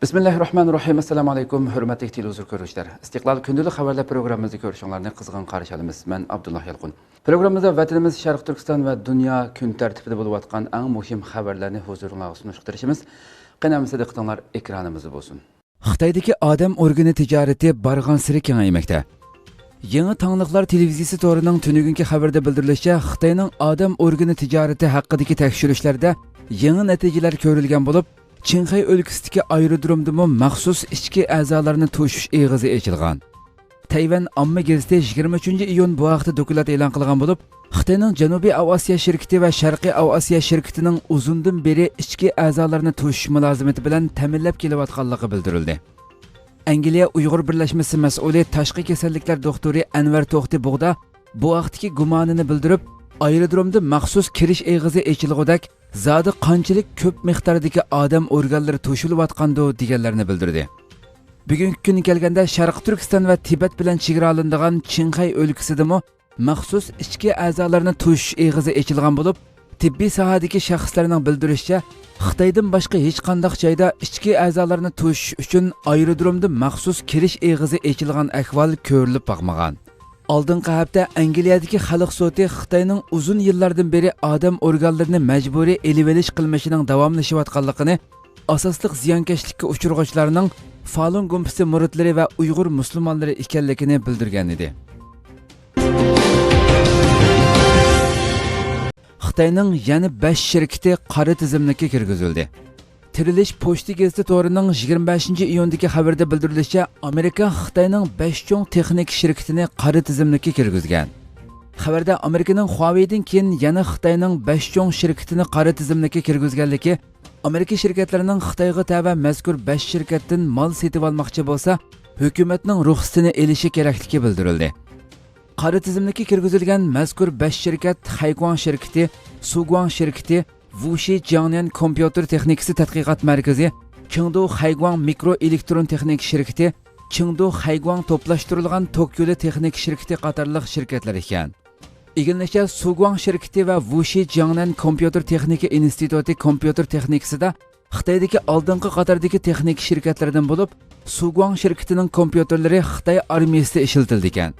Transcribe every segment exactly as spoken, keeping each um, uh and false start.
بىسمىللاھىررەھمانىررەھىم. ئەسسالامۇ ئەلەيكۇم، ھۆرمەتلىك تېلېۋىزور كۆرۈشلەر. ئىستىقلال كۈندىلىك خەۋەرلەر پروگراممىمىزدا كۆرۈشۈڭلارنى قىزغىن قارشى ئالىمىز. مەن ئابدۇللا يالقۇن. پروگراممىمىزدا ۋەتىنىمىز شەرقىي تۈركىستان ۋە دۇنيا كۈن تەرتىپىدە بولۇۋاتقان ئەڭ مۇھىم خەۋەرلەرنى ھۇزۇرۇڭلارغا سۇنۇشقا تىرىشىمىز. قېنى ئەمىسە دىققىتىڭلار ئېكرانىمىزدا بولسۇن. خىتايدىكى ئادەم ئورگىنى تىجارىتى بارغانسېرى كېڭەيمەكتە. يېڭى تاڭلىقلار تېلېۋىزىيىسى تورىنىڭ تۈنۈگۈنكى خەۋىرىدە بىلدۈرۈلۈشىچە، خىتاينىڭ ئادەم ئورگىنى تىجارىتى ھەققىدىكى تەكشۈرۈشلەردە يېڭى نەتىجىلەر كۆرۈلگەن بولۇپ، چىڭخەي ئۆلكىسىدىكى ئايرودرومدىمۇ مەخسۇس ئىچكى ئەزالارنى توشۇش ئېغىزى ئېچىلغان. تەيۋەن ئامما گېزىتى يىگىرمە ئۈچىنچى ئىيۇن بۇ ھەقتە دوكلات ئېلان قىلغان بولۇپ، خىتاينىڭ جەنۇبىي ئاۋىئاتسىيە شىركىتى ۋە شەرقىي ئاۋىئاتسىيە شىركىتىنىڭ ئۇزۇندىن بېرى ئىچكى ئەزالارنى توشۇش مۇلازىمىتى بىلەن تەمىنلەپ كېلىۋاتقانلىقى بىلدۈرۈلدى. ئەنگلىيە ئۇيغۇر بىرلەشمىسى مەسئۇلى، تاشقى كېسەللىكلەر دوختۇرى ئەنۋەر توختى بۇغدا بۇ ھەقتىكى گۇمانىنى بىلدۈرۈپ، ئايرودرومدا مەخسۇس كىرىش ئېغىزى ئېچىلغۇدەك زادى قانچىلىك كۆپ مىقداردىكى ئادەم ئورگانلىرى توشۇلۇۋاتقاندۇ دېگەنلەرنى بىلدۈردى. بۈگۈنكى كۈنگە كەلگەندە، شەرقىي تۈركىستان ۋە تىبەت بىلەن چېگرالىنىدىغان چىڭخەي ئۆلكىسىدىمۇ مەخسۇس ئىچكى ئەزالارنى توشۇش ئېغىزى ئېچىلغان بولۇپ، تېببىي ساھەدىكى شەخسلەرنىڭ بىلدۈرۈشىچە، خىتايدىن باشقا ھېچقانداق جايدا ئىچكى ئەزالارنى توشۇش ئۈچۈن ئايرودرومدا مەخسۇس كىرىش ئېغىزى ئېچىلغان ئەھۋال كۆرۈلۈپ باقمىغان. ئالدىنقى ھەپتە ئەنگلىيەدىكى خەلق سوتى خىتاينىڭ ئۇزۇن يىللاردىن بېرى ئادەم ئورگانلىرىنى مەجبۇرىي ئېلىۋېلىش قىلمىشىنىڭ داۋاملىشىۋاتقانلىقىنى، ئاساسلىق زىيانكەشلىككە ئۇچرىغۇچىلارنىڭ فالۇن گۇمپىسى مۇرىتلىرى ۋە ئۇيغۇر مۇسۇلمانلىرى ئىكەنلىكىنى بىلدۈرگەن ئىدى. خىتاينىڭ يەنە بەش شىركىتى قارا تىزىملىككە كىرگۈزۈلدى. تىرىلىش پوچتا گېزىتى تورىنىڭ يىگىرمە بەشىنچى ئىيۇندىكى خەۋىرىدە بىلدۈرۈلۈشىچە، ئامېرىكا خىتاينىڭ بەش چوڭ تېخنىكا شىركىتىنى قارا تىزىملىككە كىرگۈزگەن. خەۋەردە ئامېرىكىنىڭ خۇاۋېيدىن كېيىن يەنە خىتاينىڭ بەش چوڭ شىركىتىنى قارا تىزىملىككە كىرگۈزگەنلىكى، ئامېرىكا شىركەتلىرىنىڭ خىتايغا تەۋە مەزكۇر بەش شىركەتتىن مال سېتىۋالماقچى بولسا، ھۆكۈمەتنىڭ رۇخسىتىنى ئېلىشى كېرەكلىكى بىلدۈرۈلدى. قارا تىزىملىككە كىرگۈزۈلگەن مەزكۇر بەش شىركەت خەيگۇاڭ شىركىتى، سۇگۇاڭ شىركىتى، ۋۇشى جياڭنەن كومپيۇتېر تېخنىكىسى تەتقىقات مەركىزى، چېڭدۇ خەيگۇاڭ مىكرو ئېلېكترون تېخنىكا شىركىتى، چېڭدۇ خەيگۇاڭ توپلاشتۇرۇلغان توك يولى تېخنىكا شىركىتى قاتارلىق شىركەتلەر ئىكەن. ئىگىلىنىشىچە، سۇگۇاڭ شىركىتى ۋە ۋۇشى جياڭنەن كومپيۇتېر تېخنىكا ئىنستىتۇتى كومپيۇتېر تېخنىكىسىدا خىتايدىكى ئالدىنقى قاتاردىكى تېخنىكا شىركەتلىرىدىن بولۇپ، سۇگۇاڭ شىركىتىنىڭ كومپيۇتېرلىرى خىتاي ئارمىيىسىدە ئىشلىتىلىدىكەن.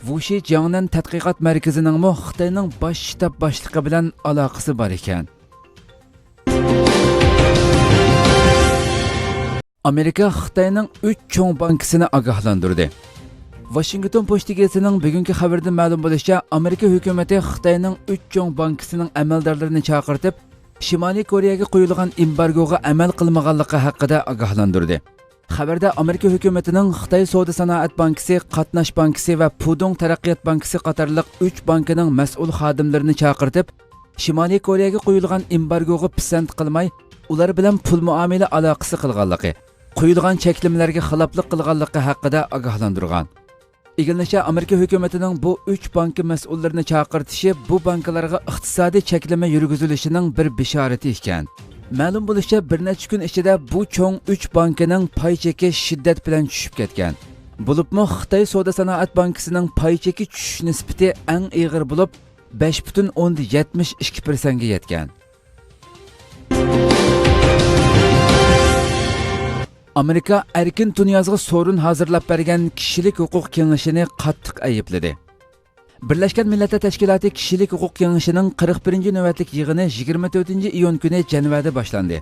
ۋۇشى جياڭنەن تەتقىقات مەركىزىنىڭمۇ خىتاينىڭ باش شتاب باشلىقى بىلەن ئالاقىسى بار ئىكەن. ئامېرىكا خىتاينىڭ ئۈچ چوڭ بانكىسىنى ئاگاھلاندۇردى. ۋاشىنگتون پوچتا گېزىتىنىڭ بۈگۈنكى خەۋىرىدىن مەلۇم بولۇشىچە، ئامېرىكا ھۆكۈمىتى خىتاينىڭ ئۈچ چوڭ بانكىسىنىڭ ئەمەلدارلىرىنى چاقىرتىپ، شىمالىي كورېيەگە قويۇلغان ئېمبارگوغا ئەمەل قىلمىغانلىقى ھەققىدە ئاگاھلاندۇردى. خەۋەردە ئامېرىكا ھۆكۈمىتىنىڭ خىتاي سودا سانائەت بانكىسى، قاتناش بانكىسى ۋە پۇدۇڭ تەرەققىيات بانكىسى قاتارلىق ئۈچ بانكىنىڭ مەسئۇل خادىملىرىنى چاقىرتىپ، شىمالىي كورېيەگە قويۇلغان ئېمبارگوغا پىسەنت قىلماي، ئۇلار بىلەن پۇل مۇئامىلە ئالاقىسى قىلغانلىقى، قويۇلغان چەكلىمىلەرگە خىلاپلىق قىلغانلىقى ھەققىدە ئاگاھلاندۇرغان. ئىگىلىنىشىچە، ئامېرىكا ھۆكۈمىتىنىڭ بۇ ئۈچ بانكا مەسئۇللىرىنى چاقىرتىشى بۇ بانكىلارغا ئىقتىسادىي چەكلىمە يۈرگۈزۈلۈشىنىڭ بىر بېشارىتى ئىكەن. مەلۇم بولۇشىچە، بىر نەچچە كۈن ئىچىدە بۇ چوڭ ئۈچ بانكىنىڭ پاي چېكى شىددەت بىلەن چۈشۈپ كەتكەن. بولۇپمۇ خىتاي سودا سانائەت بانكىسىنىڭ پاي چېكى چۈشۈش نىسبىتى ئەڭ ئېغىر بولۇپ، بەش پۈتۈن ئوندىن يەتمىش ئىككى پىرسەنتكە يەتكەن. ئامېرىكا ئەركىن تۇنىيازغا سورۇن ھازىرلاپ بەرگەن كىشىلىك ھوقۇق كېڭىشىنى قاتتىق ئەيىبلىدى. بىرلەشكەن مىللەتلەر تەشكىلاتى كىشىلىك ھوقۇق كېڭىشىنىڭ قىرىق بىرىنچى نۆۋەتلىك يىغىنى يىگىرمە تۆتىنچى ئىيۇن كۈنى جەنۋەدە باشلاندى.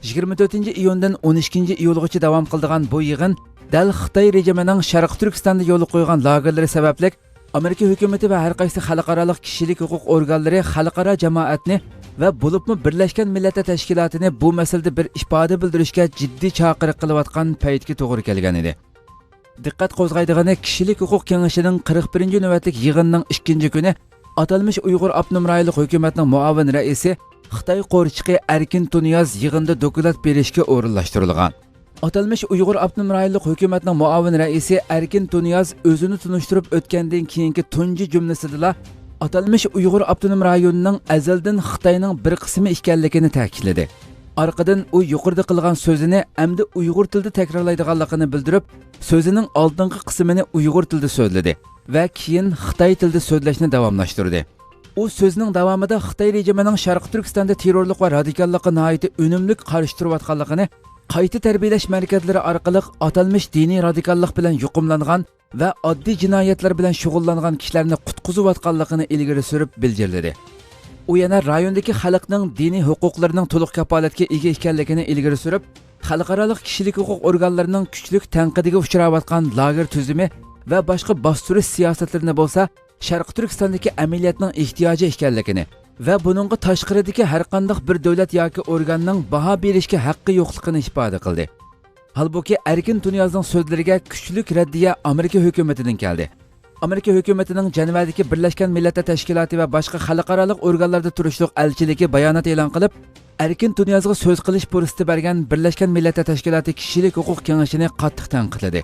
يىگىرمە تۆتىنچى ئىيۇندىن ئون ئىككىنچى ئىيۇلغىچە داۋام قىلىدىغان بۇ يىغىن دەل خىتاي رېجىمىنىڭ شەرقىي تۈركىستاندا يولغا قويغان لاگېرلىرى سەۋەبلىك، ئامېرىكا ھۆكۈمىتى ۋە ھەر قايسى خەلقئارالىق كىشىلىك ھوقۇق ئورگانلىرى خەلقئارا جامائەتنى ۋە بولۇپمۇ بىرلەشكەن مىللەتلەر تەشكىلاتىنى بۇ مەسىلىدە بىر ئىپادە بىلدۈرۈشكە جىددىي چاقىرىق قىلىۋاتقان پەيتكە توغرا كەلگەن ئىدى. دىققەت قوزغايدىغىنى، كىشىلىك ھوقۇق كېڭىشىنىڭ قىرىق بىرىنچى نۆۋەتلىك يىغىنىنىڭ ئىككىنچى كۈنى ئاتالمىش ئۇيغۇر ئاپتونوم رايونلۇق ھۆكۈمەتنىڭ مۇئاۋىن رەئىسى، خىتاي قورچىقى ئەركىن تۇنىياز يىغىندا دوكلات بېرىشكە ئورۇنلاشتۇرۇلغان. ئاتالمىش ئۇيغۇر ئاپتونوم رايونلۇق ھۆكۈمەتنىڭ مۇئاۋىن رەئىسى ئەركىن تۇنىياز ئۆزىنى تونۇشتۇرۇپ ئۆتكەندىن كېيىنكى تۇنجى جۈملىسىدىلا، ئاتالمىش ئۇيغۇر ئاپتونوم رايونىنىڭ ئەزەلدىن خىتاينىڭ بىر قىسمى ئىكەنلىكىنى تەكىتلىدى. ئارقىدىن ئۇ يۇقىرىدا قىلغان سۆزىنى ئەمدى ئۇيغۇر تىلىدا تەكرارلايدىغانلىقىنى بىلدۈرۈپ، سۆزىنىڭ ئالدىنقى قىسمىنى ئۇيغۇر تىلىدا سۆزلىدى ۋە كېيىن خىتاي تىلىدا سۆزلەشنى داۋاملاشتۇردى. ئۇ سۆزىنىڭ داۋامىدا خىتاي رېجىمىنىڭ شەرقىي تۈركىستاندا تېررورلۇق ۋە رادىكاللىققا ناھايىتى ئۈنۈملۈك قارشى تۇرۇۋاتقانلىقىنى، قايتا تەربىيەلەش مەركەزلىرى ئارقىلىق ئاتالمىش دىنىي رادىكاللىق بىلەن يۇقۇملانغان ۋە ئاددىي جىنايەتلەر بىلەن شۇغۇللانغان كىشىلەرنى قۇتقۇزۇۋاتقانلىقىنى ئىلگىرى سۈرۈپ بىلجىرلىدى. ئۇ يەنە رايوندىكى خەلقنىڭ دىنىي ھوقۇقلىرىنىڭ تولۇق كاپالەتكە ئىگە ئىكەنلىكىنى ئىلگىرى سۈرۈپ، خەلقئارالىق كىشىلىك ھوقۇق ئورگانلىرىنىڭ كۈچلۈك تەنقىدىگە ئۇچراۋاتقان لاگېر تۈزۈمى ۋە باشقا باستۇرۇش سىياسەتلىرىنى بولسا شەرقىي تۈركىستاندىكى ئەمەلىيەتنىڭ ئېھتىياجى ئىكەنلىكىنى ۋە بۇنىڭغا تاشقىرىدىكى ھەرقانداق بىر دۆلەت ياكى ئورگاننىڭ باھا بېرىشكە ھەققى يوقلۇقىنى ئىپادە قىلدى. ھالبۇكى، ئەركىن تۇنىيازنىڭ سۆزلىرىگە كۈچلۈك رەددىيە ئامېرىكا ھۆكۈمىتىدىن كەلدى. ئامېرىكا ھۆكۈمىتىنىڭ جەنۋەدىكى بىرلەشكەن مىللەتلەر تەشكىلاتى ۋە باشقا خەلقئارالىق ئورگانلاردا تۇرۇشلۇق ئەلچىلىكى بايانات ئېلان قىلىپ، ئەركىن تۇنىيازغا سۆز قىلىش پۇرسىتى بەرگەن بىرلەشكەن مىللەتلەر تەشكىلاتى كىشىلىك ھوقۇق كېڭىشىنى قاتتىق تەنقىدلىدى.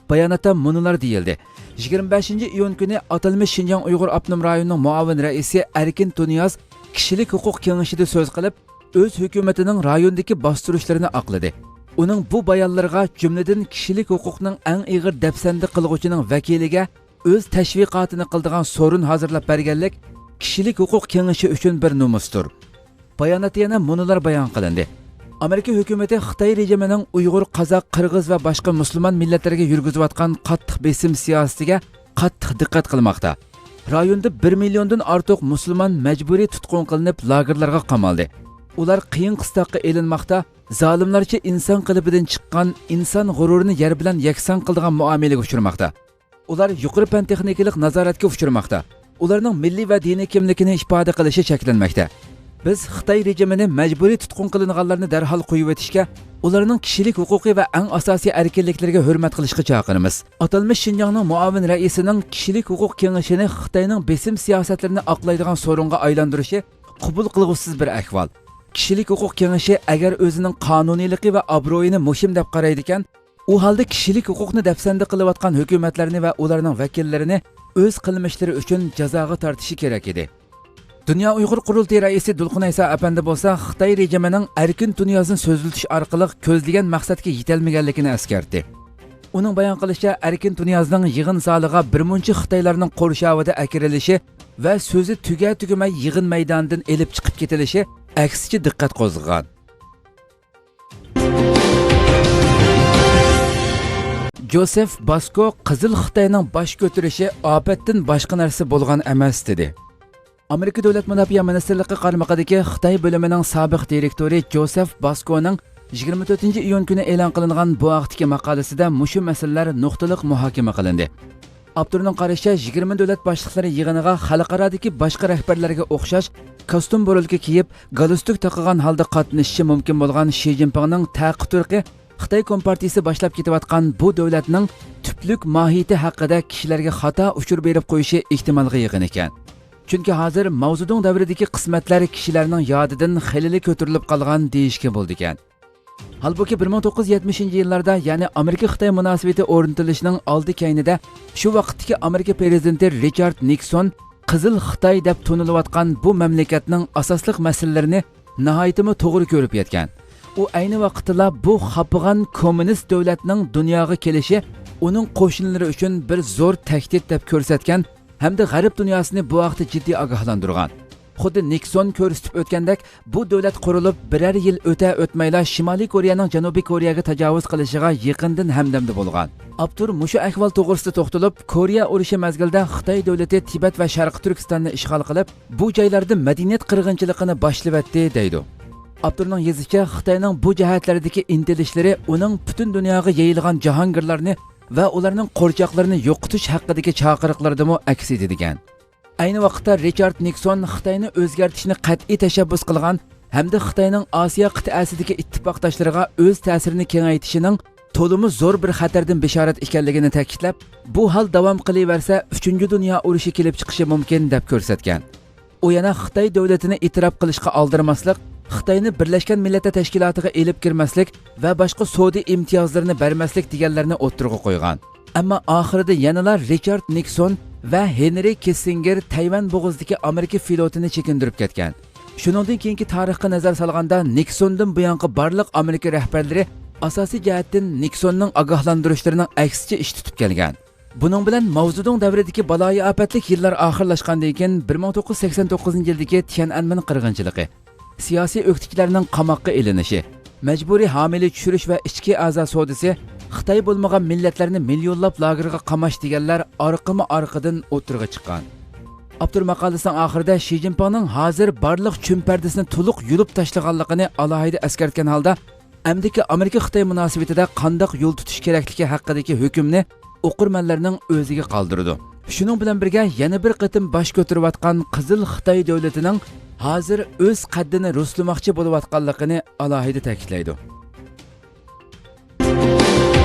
باياناتتا مۇنۇلار دېيىلدى: يىگىرمە بەشىنچى ئىيۇن كۈنى ئاتالمىش شىنجاڭ ئۇيغۇر ئاپتونوم رايونىنىڭ مۇئاۋىن رەئىسى ئەركىن تۇنىياز كىشىلىك ھوقۇق كېڭىشىدە سۆز قىلىپ، ئۆز ھۆكۈمىتىنىڭ رايوندىكى باستۇرۇشلىرىنى ئاقلىدى. ئۇنىڭ بۇ بايانلىرىغا، جۈملىدىن كىشىلىك ھوقۇقنىڭ ئەڭ ئېغىر دەپسەندە قىلغۇچىنىڭ ۋەكىلىگە ئۆز تەشۋىقاتىنى قىلىدىغان سورۇن ھازىرلاپ بەرگەنلىك كىشىلىك ھوقۇق كېڭىشى ئۈچۈن بىر نومۇستۇر. باياناتتا يەنە مۇنۇلار بايان قىلىندى: ئامېرىكا ھۆكۈمىتى خىتاي رېجىمىنىڭ ئۇيغۇر، قازاق، قىرغىز ۋە باشقا مۇسۇلمان مىللەتلەرگە يۈرگۈزۈۋاتقان قاتتىق بېسىم سىياسىتىگە قاتتىق دىققەت قىلماقتا. رايوندا بىر مىليوندىن ئارتۇق مۇسۇلمان مەجبۇرىي تۇتقۇن قىلىنىپ، لاگېرلارغا قامالدى. ئۇلار قىيىن قىستاققا ئېلىنماقتا، زالىملارچە ئىنسان قېلىپىدىن چىققان، ئىنسان غۇرۇرىنى يەر بىلەن يەكسان قىلىدىغان مۇئامىلىگە ئۇچرىماقتا. ئۇلار يۇقىرى پەن-تېخنىكىلىق نازارەتكە ئۇچرىماقتا. ئۇلارنىڭ مىللىي ۋە دىنىي كىملىكىنى ئىپادە قىلىشى چەكلەنمەكتە. بىز خىتاي رېجىمىنى مەجبۇرىي تۇتقۇن قىلىنغانلارنى دەرھال قويۇۋېتىشكە، ئۇلارنىڭ كىشىلىك ھوقۇقى ۋە ئەڭ ئاساسىي ئەركىنلىكلىرىگە ھۆرمەت قىلىشقا چاقىرىمىز. ئاتالمىش شىنجاڭنىڭ مۇئاۋىن رەئىسىنىڭ كىشىلىك ھوقۇق كېڭىشىنى خىتاينىڭ بېسىم سىياسەتلىرىنى ئاقلايدىغان سورۇنغا ئايلاندۇرۇشى قوبۇل قىلغۇسىز بىر ئەھۋال. كىشىلىك ھوقۇق كېڭىشى ئەگەر ئۆزىنىڭ قانۇنىيلىقى ۋە ئابرۇيىنى مۇھىم دەپ قارايدىكەن، ئۇ ھالدا كىشىلىك ھوقۇقنى دەپسەندە قىلىۋاتقان ھۆكۈمەتلەرنى ۋە ئۇلارنىڭ ۋەكىللىرىنى ئۆز قىلمىشلىرى ئۈچۈن جازاغا تارتىشى كېرەك ئىدى. دۇنيا ئۇيغۇر قۇرۇلتىيى رەئىسى دۇلقۇن ئەيسا ئەپەندى بولسا خىتاي رېجىمىنىڭ ئەركىن تۇنىيازنى سۆزلىتىش ئارقىلىق كۆزلىگەن مەقسەتكە يېتەلمىگەنلىكىنى ئەسكەرتتى. ئۇنىڭ بايان قىلىشىچە، ئەركىن تۇنىيازنىڭ يىغىن زالىغا بىرمۇنچە خىتايلارنىڭ قورشاۋىدا ئەكىرىلىشى ۋە سۆزى تۈگە-تۈگىمەي يىغىن مەيدانىدىن ئېلىپ چىقىپ كېتىلىشى ئەكسىچە دىققەت قوزغىغان. جوزېف باسكو قىزىل خىتاينىڭ باش كۆتۈرۈشى ئاپەتتىن باشقا نەرسە بولغان ئەمەس، دېدى. ئامېرىكا دۆلەت مۇداپىئە مىنىستىرلىقى قارمىقىدىكى خىتاي بۆلۈمىنىڭ سابىق دىرېكتورى جوزېف باسكونىڭ يىگىرمە تۆتىنچى ئىيۇن كۈنى ئېلان قىلىنغان بۇ ھەقتىكى ماقالىسىدە مۇشۇ مەسىلىلەر نۇقتىلىق مۇھاكىمە قىلىندى. ئاپتورنىڭ قارىشىچە، يىگىرمە دۆلەت باشلىقلىرى يىغىنىغا خەلقئارادىكى باشقا رەھبەرلەرگە ئوخشاش كاستيۇم بۇرۇلكا كىيىپ، گالستۇك تاقىغان ھالدا قاتنىشىشى مۇمكىن بولغان شى جىنپىڭنىڭ تەقى تۇرقى خىتاي كومپارتىيىسى باشلاپ كېتىۋاتقان بۇ دۆلەتنىڭ تۈپلۈك ماھىيىتى ھەققىدە كىشىلەرگە خاتا ئۇچۇر بېرىپ قويۇشى ئېھتىمالغا يېقىن ئىكەن. چۈنكى ھازىر ماۋزېدۇڭ دەۋرىدىكى قىسمەتلەر كىشىلەرنىڭ يادىدىن خېلىلا كۆتۈرۈلۈپ قالغان دېيىشكە بولىدىكەن. ھالبۇكى، بىر مىڭ توققۇز يۈز يەتمىشىنچى يىللاردا، يەنى ئامېرىكا-خىتاي مۇناسىۋىتى ئورنىتىلىشىنىڭ ئالدى كەينىدە، شۇ ۋاقىتتىكى ئامېرىكا پىرېزىدېنتى رىچارد نىكسون قىزىل خىتاي دەپ تونۇلۇۋاتقان بۇ مەملىكەتنىڭ ئاساسلىق مەسىلىلىرىنى ناھايىتىمۇ توغرا كۆرۈپ يەتكەن. ئۇ ئەينى ۋاقىتتىلا بۇ خاپىغان كوممۇنىست دۆلەتنىڭ دۇنياغا كېلىشى ئۇنىڭ قوشنىلىرى ئۈچۈن بىر زور تەھدىت دەپ كۆرسەتكەن ھەمدە غەرب دۇنياسىنى بۇ ھەقتە جىددىي ئاگاھلاندۇرغان. خۇددى نىكسون كۆرسىتىپ ئۆتكەندەك، بۇ دۆلەت قۇرۇلۇپ بىرەر يىل ئۆتە-ئۆتمەيلا شىمالىي كورېيەنىڭ جەنۇبىي كورېيەگە تاجاۋۇز قىلىشىغا يېقىندىن ھەمدەمدە بولغان. ئاپتور مۇشۇ ئەھۋال توغرىسىدا توختىلىپ، كورېيە ئۇرۇشى مەزگىلىدە خىتاي دۆلىتى تىبەت ۋە شەرقىي تۈركىستاننى ئىشغال قىلىپ، بۇ جايلاردا مەدەنىيەت قىرغىنچىلىقىنى باشلىۋەتتى، دەيدۇ. ئاپتورنىڭ يېزىشىچە، خىتاينىڭ بۇ جەھەتلەردىكى ئىنتىلىشلىرى ئۇنىڭ پۈتۈن دۇنياغا يېيىلغان جاھانگىرلارنى ۋە ئۇلارنىڭ قورچاقلىرىنى يوقىتىش ھەققىدىكى چاقىرىقلىرىدىمۇ ئەكس ئېتىدىكەن. ئەينى ۋاقىتتا رىچارد نىكسون خىتاينى ئۆزگەرتىشنى قەتئىي تەشەببۇس قىلغان ھەمدە خىتاينىڭ ئاسىيا قىتئەسىدىكى ئىتتىپاقداشلىرىغا ئۆز تەسىرىنى كېڭەيتىشىنىڭ تولىمۇ زور بىر خەتەردىن بېشارەت ئىكەنلىكىنى تەكىتلەپ، بۇ ھال داۋام قىلىۋەرسە، ئۈچىنچى دۇنيا ئۇرۇشى كېلىپ چىقىشى مۇمكىن، دەپ كۆرسەتكەن. ئۇ يەنە خىتاي دۆلىتىنى ئېتىراپ قىلىشقا ئالدىرىماسلىق، خىتاينى بىرلەشكەن مىللەتلەر تەشكىلاتىغا ئېلىپ كىرمەسلىك ۋە باشقا سودا ئىمتىيازلىرىنى بەرمەسلىك دېگەنلەرنى ئوتتۇرىغا قويغان. ئەمما ئاخىرىدا يەنىلا رىچارد نىكسون ۋە ھېنرى كىسسىنگېر تەيۋەن بوغۇزىدىكى ئامېرىكا فلوتىنى چېكىندۈرۈپ كەتكەن. شۇنىڭدىن كېيىنكى تارىخقا نەزەر سالغاندا، نىكسوندىن بۇيانقى بارلىق ئامېرىكا رەھبەرلىرى ئاساسىي جەھەتتىن نىكسوننىڭ ئاگاھلاندۇرۇشلىرىنىڭ ئەكسىچە ئىش تۇتۇپ كەلگەن. بۇنىڭ بىلەن ماۋزېدۇڭ دەۋرىدىكى بالايىئاپەتلىك يىللار ئاخىرلاشقاندىن كېيىن، بىر مىڭ توققۇز يۈز سەكسەن توققۇزىنچى يىلدىكى تيەنئەنمېن قىرغىنچىلىقى، سىياسىي ئۆكتىچىلەرنىڭ قاماققا ئېلىنىشى، مەجبۇرىي ھامىلە چۈشۈرۈش ۋە ئىچكى ئەزا سودىسى، خىتاي بولمىغان مىللەتلەرنى مىليونلاپ لاگېرغا قاماش دېگەنلەر ئارقىمۇ ئارقىدىن ئوتتۇرىغا چىققان. ئاپتور ماقالىسىنىڭ ئاخىرىدا شى جىنپىڭنىڭ ھازىر بارلىق چۈمپەردىسىنى تولۇق يۇلۇپ تاشلىغانلىقىنى ئالاھىدە ئەسكەرتكەن ھالدا، ئەمدىكى ئامېرىكا-خىتاي مۇناسىۋىتىدە قانداق يول تۇتۇش كېرەكلىكى ھەققىدىكى ھۆكۈمنى ئوقۇرمەنلەرنىڭ ئۆزىگە قالدۇرىدۇ. شۇنىڭ بىلەن بىرگە، يەنە بىر قېتىم باش كۆتۈرۈۋاتقان قىزىل خىتاي دۆلىتىنىڭ ھازىر ئۆز قەددىنى رۇسلىماقچى بولۇۋاتقانلىقىنى ئالاھىدە تەكىتلەيدۇ.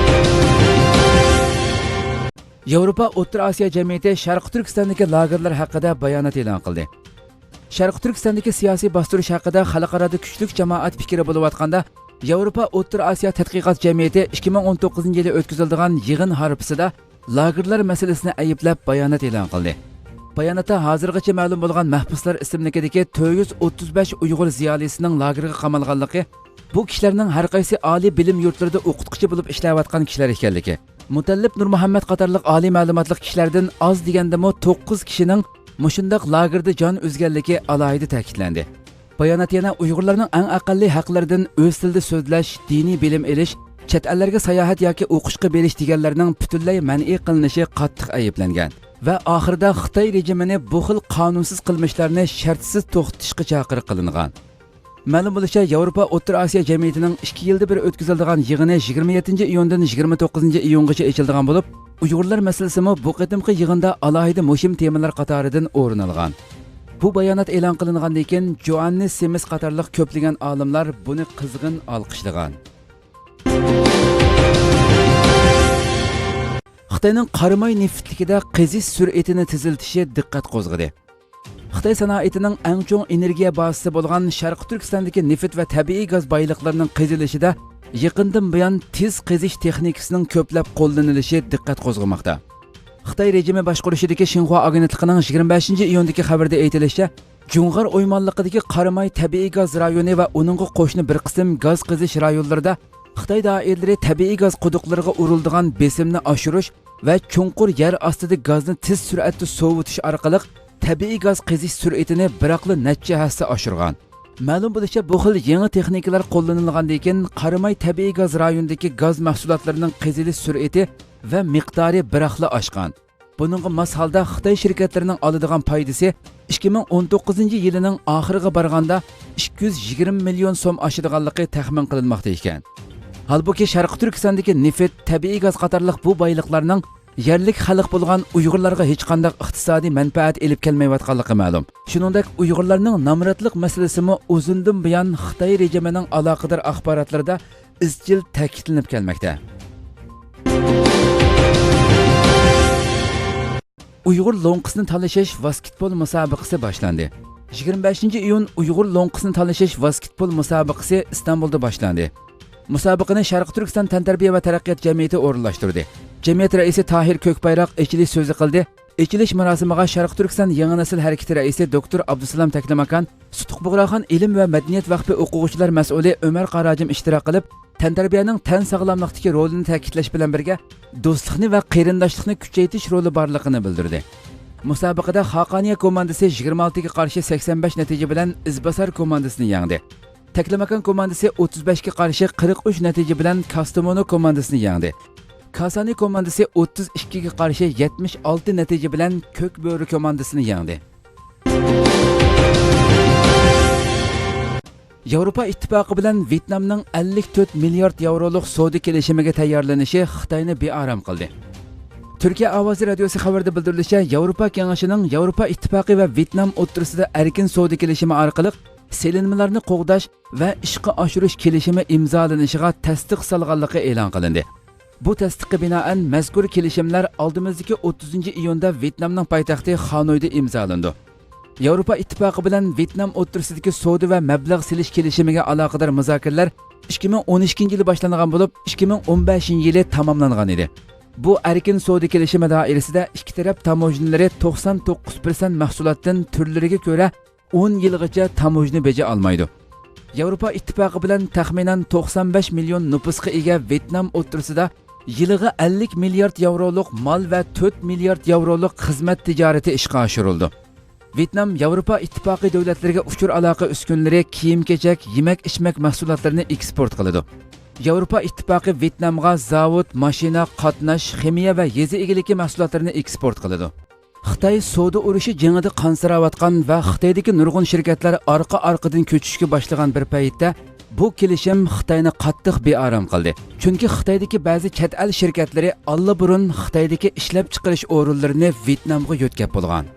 ياۋروپا ئوتتۇرا ئاسىيا جەمئىيىتى شەرقىي تۈركىستاندىكى لاگېرلار ھەققىدە بايانات ئېلان قىلدى. شەرقىي تۈركىستاندىكى سىياسىي باستۇرۇش ھەققىدە خەلقئارادا كۈچلۈك جامائەت پىكرى بولۇۋاتقاندا، ياۋروپا ئوتتۇرا ئاسىيا تەتقىقات جەمئىيىتى ئىككى مىڭ ئون توققۇزىنچى يىلى ئۆتكۈزۈلىدىغان يىغىن ھارپىسىدا لاگېرلار مەسىلىسىنى ئەيىبلەپ بايانات ئېلان قىلدى. باياناتتا ھازىرغىچە مەلۇم بولغان مەھبۇسلار ئىسىملىكىدىكى تۆت يۈز ئوتتۇز بەش ئۇيغۇر زىيالىيسىنىڭ لاگېرغا قامالغانلىقى، بۇ كىشىلەرنىڭ ھەرقايسى ئالىي بىلىم يۇرتلىرىدا ئوقۇتقۇچى بولۇپ ئىشلەۋاتقان كىشىلەر ئىكەنلىكى، مۇتەللىپ نۇرمۇھەممەت قاتارلىق ئالىي مەلۇماتلىق كىشىلەردىن ئاز دېگەندىمۇ توققۇز كىشىنىڭ مۇشۇنداق لاگېردا جان ئۈزگەنلىكى ئالاھىدە تەكىتلەندى. بايانات يەنە ئۇيغۇرلارنىڭ ئەڭ ئەقەللىي ھەقلىرىدىن ئۆز تىلىدا سۆزلەش، دىنىي بىلىم ئېلىش، چەت ئەللەرگە ساياھەت ياكى ئوقۇشقا بېرىش دېگەنلەرنىڭ پۈتۈنلەي مەنئى قىلىنىشى قاتتىق ئەيىبلەنگەن ۋە ئاخىرىدا خىتاي رېجىمىنى بۇ خىل قانۇنسىز قىلمىشلارنى شەرتسىز توختىتىشقا چاقىرىق قىلىنغان. مەلۇم بولۇشىچە، ياۋروپا ئوتتۇرا ئاسىيا جەمئىيىتىنىڭ ئىككى يىلدا بىر ئۆتكۈزۈلىدىغان يىغىنى يىگىرمە يەتتىنچى ئىيۇندىن يىگىرمە توققۇزىنچى ئىيۇنغىچە ئېچىلىدىغان بولۇپ، ئۇيغۇرلار مەسىلىسىمۇ بۇ قېتىمقى يىغىندا ئالاھىدە مۇھىم تېمىلار قاتارىدىن ئورۇن ئالغان. بۇ بايانات ئېلان قىلىنغاندىن كېيىن، جوئاننى سىمىس قاتارلىق كۆپلىگەن ئالىملار بۇنى قىزغىن ئالقىشلىغان. خىتاينىڭ قاراماي نېفىتلىكىدە قېزىش سۈرئىتىنى تېزلىتىشى دىققەت قوزغىدى. خىتاي سانائىتىنىڭ ئەڭ چوڭ ئېنېرگىيە بازىسى بولغان شەرقىي تۈركىستاندىكى نېفىت ۋە تەبىئىي گاز بايلىقلىرىنىڭ قېزىلىشىدا يېقىندىن بۇيان تېز قېزىش تېخنىكىسىنىڭ كۆپلەپ قوللىنىلىشى دىققەت قوزغىماقتا. خىتاي رېجىمى باشقۇرۇشىدىكى شىنخۇا ئاگېنتلىقىنىڭ يىگىرمە بەشىنچى ئىيۇندىكى خەۋىرىدە ئېيتىلىشىچە، جۇڭغار ئويمانلىقىدىكى قاراماي تەبىئىي گاز رايونى ۋە ئۇنىڭغا قوشنا بىر قىسىم گاز قېزىش رايونلىرىدا خىتاي دائىرىلىرى تەبىئىي گاز قۇدۇقلىرىغا ئۇرۇلىدىغان بېسىمنى ئاشۇرۇش ۋە چوڭقۇر يەر ئاستىدا گازنى تېز سۈرئەتتە سوۋۇتۇش ئارقىلىق تەبىئىي گاز قېزىش سۈرئىتىنى بىراقلا نەچچە ھەسسە ئاشۇرغان. مەلۇم بولۇشىچە، بۇ خىل يېڭى تېخنىكىلار قوللىنىلغاندىن كېيىن، قاراماي تەبىئىي گاز رايونىدىكى گاز مەھسۇلاتلىرىنىڭ قېزىلىش سۈرئىتى ۋە مىقدارى بىراقلا ئاشقان. بۇنىڭغا ماس ھالدا خىتاي شىركەتلىرىنىڭ ئالىدىغان پايدىسى ئىككى مىڭ ئون توققۇزىنچى يىلىنىڭ ئاخىرىغا بارغاندا ئىككى يۈز يىگىرمە مىليون سوم ئاشىدىغانلىقى تەخمىن قىلىنماقتا ئىكەن. ھالبۇكى، شەرقىي تۈركىستاندىكى نېفىت، تەبىئىي گاز قاتارلىق بۇ بايلىقلارنىڭ يەرلىك خەلق بولغان ئۇيغۇرلارغا ھېچقانداق ئىقتىسادىي مەنپەئەت ئېلىپ كەلمەيۋاتقانلىقى مەلۇم. شۇنىڭدەك، ئۇيغۇرلارنىڭ نامراتلىق مەسىلىسىمۇ ئۇزۇندىن بۇيان خىتاي رېجىمىنىڭ ئالاقىدار ئاخباراتلىرىدا ئىزچىل تەكىتلىنىپ كەلمەكتە. ئۇيغۇر لوڭقىسىنى تالىشىش ۋاسكېتبول مۇسابىقىسى باشلاندى. يىگىرمە بەشىنچى ئىيۇن ئۇيغۇر لوڭقىسىنى تالىشىش ۋاسكېتبول مۇسابىقىسى ئىستانبۇلدا باشلاندى. مۇسابىقىنى شەرقىي تۈركىستان تەنتەربىيە ۋە تەرەققىيات جەمئىيىتى ئورۇنلاشتۇردى. جەمئىيەت رەئىسى تاھىر كۆكبايراق ئېچىلىش سۆزى قىلدى. ئېچىلىش مۇراسىمىغا شەرقىي تۈركىستان يېڭى نەسىل ھەرىكىتى رەئىسى دوكتور ئابدۇسالام تەكلىماكان، سۇتۇق بۇغراخان ئىلىم ۋە مەدەنىيەت ۋەقپى ئوقۇغۇچىلار مەسئۇلى ئۆمەر قاراجىم ئىشتىراك قىلىپ، تەنتەربىيەنىڭ تەن ساغلاملىقتىكى رولىنى تەكىتلەش بىلەن بىرگە، دوستلۇقنى ۋە قېرىنداشلىقنى كۈچەيتىش رولى بارلىقىنى بىلدۈردى. مۇسابىقىدە خاقانىيە كوماندىسى يىگىرمە ئالتىگە قارشى سەكسەن بەش نەتىجە بىلەن ئىزباسار كوماندىسىنى يەڭدى. تەكلىماكان كوماندىسى ئوتتۇز بەشكە قارشى قىرىق ئۈچ نەتىجە بىلەن كاستامونۇ كوماندىسىنى يەڭدى. كاسانى كوماندىسى ئوتتۇز ئىككىگە قارشى يەتمىش ئالتە نەتىجە بىلەن كۆك بۆرە كوماندىسىنى يەڭدى. ياۋروپا ئىتتىپاقى بىلەن ۋيېتنامنىڭ ئەللىك تۆت مىليارد ياۋرولۇق سودا كېلىشىمىگە تەييارلىنىشى خىتاينى بىئارام قىلدى. تۈركىيە ئاۋازى رادىيوسى خەۋىرىدە بىلدۈرۈلۈشىچە، ياۋروپا كېڭىشىنىڭ ياۋروپا ئىتتىپاقى ۋە ۋيېتنام ئوتتۇرىسىدا ئەركىن سودا كېلىشىمى ئارقىلىق سېلىنمىلارنى قوغداش ۋە ئىشقا ئاشۇرۇش كېلىشىمى ئىمزالىنىشىغا تەستىق سالغانلىقى ئېلان قىلىندى. بۇ تەستىققە بىنائەن، مەزكۇر كېلىشىملەر ئالدىمىزدىكى ئوتتۇزىنچى ئىيۇندا ۋيېتنامنىڭ پايتەختى خانويدا ئىمزالىنىدۇ. ياۋروپا ئىتتىپاقى بىلەن ۋيېتنام ئوتتۇرىسىدىكى سودا ۋە مەبلەغ سېلىش كېلىشىمىگە ئالاقىدار مۇزاكىرىلەر ئىككى مىڭ ئون ئىككىنچى يىلى باشلانغان بولۇپ، ئىككى مىڭ ئون بەشىنچى يىلى تاماملانغان ئىدى. بۇ ئەركىن سودا كېلىشىمى دائىرىسىدە ئىككى تەرەپ تاموژنىلىرى توقسان توققۇز پىرسەنت مەھسۇلاتتىن تۈرلىرىگە كۆرە ئون يىلغىچە تاموژنا بېجى ئالمايدۇ. ياۋروپا ئىتتىپاقى بىلەن تەخمىنەن توقسان بەش مىليون نوپۇسقا ئىگە ۋيېتنام ئوتتۇرىسىدا يىلىغا ئەللىك مىليارد ياۋرولۇق مال ۋە تۆت مىليارد ياۋرولۇق خىزمەت تىجارىتى ئىشقا ئاشۇرۇلىدۇ. ۋيېتنام ياۋروپا ئىتتىپاقى دۆلەتلىرىگە ئۇچۇر ئالاقە ئۈسكۈنىلىرى، كىيىم-كېچەك، يېمەك-ئىچمەك مەھسۇلاتلىرىنى ئېكسپورت قىلىدۇ. ياۋروپا ئىتتىپاقى ۋيېتنامغا زاۋۇت، ماشىنا، قاتناش، خىمىيە ۋە يېزا ئىگىلىكى مەھسۇلاتلىرىنى ئېكسپورت قىلىدۇ. خىتاي سودا ئۇرۇشى جېڭىدە قانسىراۋاتقان ۋە خىتايدىكى نۇرغۇن شىركەتلەر ئارقا-ئارقىدىن كۆچۈشكە باشلىغان بىر پەيتتە، بۇ كېلىشىم خىتاينى قاتتىق بىئارام قىلدى. چۈنكى خىتايدىكى بەزى چەت ئەل شىركەتلىرى ئاللىبۇرۇن خىتايدىكى ئىشلەپچىقىرىش ئورۇنلىرىنى ۋيېتنامغا يۆتكەپ بولغان.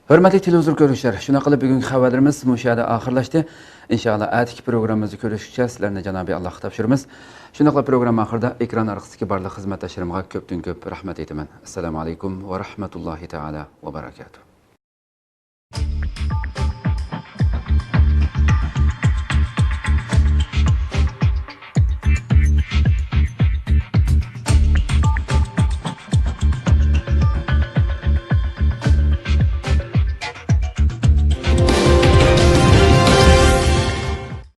ھۆرمەتلىك تېلېۋىزور كۆرۈشلەر، شۇنداق قىلىپ بۈگۈنكى خەۋەرلىرىمىز مۇشۇ يەردە ئاخىرلاشتى. ئىنشائاللا، ئەتىكى پروگراممىمىزدا كۆرۈشكىچە سىلەرنى جانابى ئاللاھقا تاپشۇرىمىز. شۇنداقلا پروگرامما ئاخىرىدا ئېكران ئارقىسىدىكى بارلىق خىزمەتداشلىرىمغا كۆپتىن كۆپ رەھمەت ئېيتىمەن. ئەسسالامۇ ئەلەيكۇم ۋە رەھمەتۇللاھى تائالا ۋە بەرەكاتۇھ.